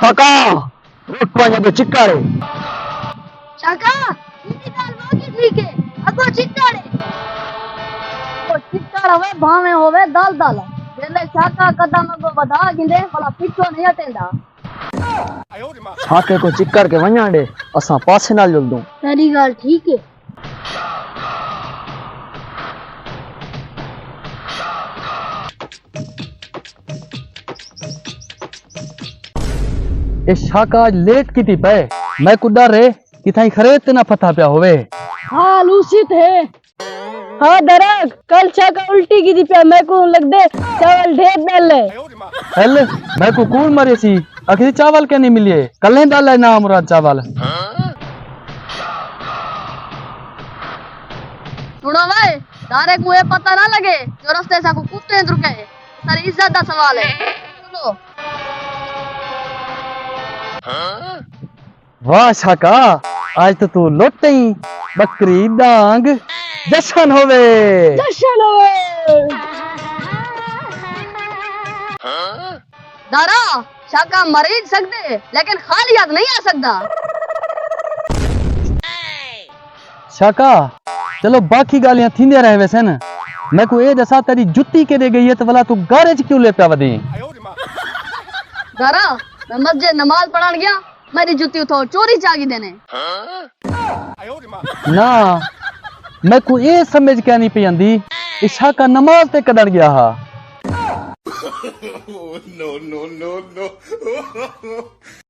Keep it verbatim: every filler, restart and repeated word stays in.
کاکا، اٹھ ونڄ، اڳوں چکڑ ہے۔ شاکا، ایندی ڳالھ واقعی ٹھیک ہے، اڳوں چکڑ ہے۔ او چکڑ ہووے بھانویں ہووے دل دل، جیندے شاکا قدم اڳوں ودھا گھندے، بھلا پچھوں نہیں ہٹیندا۔ شاکے کوں چکڑ کے ونڄݨ ݙے، اساں پاسے نال جلدوں۔ تیݙی ڳالھ ٹھیک ہے۔ اے شاکا اڄ لیٹ کیتی پئے، میکوں ݙر ہے کتھائیں خرید تے نہ پھتھا پیا ہووے۔ ہاں، لوسی تے ہے۔ ہاں دراگ، کل شاکا الٹی کیتی پیا، میکوں لڳدے چاول ڈھیر ݙل ہے۔ ہل، میکوں کوڑ مریسی، آکھیسی چاول کینی ملیے، کلیں ݙل ہے نامراد چاول۔ سݨو وے، دارے کوں اے پتہ نہ لڳے جو رستے ساکوں کتے رکے۔ ساری عزت دا سوال ہے۔ چلو۔ واہ شاکا، اڄ تاں توں لٹ ایں، ٻکری ݙانگ، جشن ہووے۔ جشن ہووے۔ دارا، شاکا مریج سڳدے لیکن خالی ہتھ نہیں آ سڳدا۔ شاکا، چلو باقی ڳالھیاں تھیندیاں رہ ویسن، میکوں اے ݙسا تیݙی جتی کیݙے ڳئی ہے تے ولا توں گھر اچ کیوں لیٹا ودیں؟ دارا، میں مسجد نماز پڑھݨ ڳیا، میݙی جتی اتھوں چوری چا گھدے نے۔ نہ، میکوں اے سمجھ کینی پئی آندی، اے شاکا نماز تے کݙݨ ڳیا ہا۔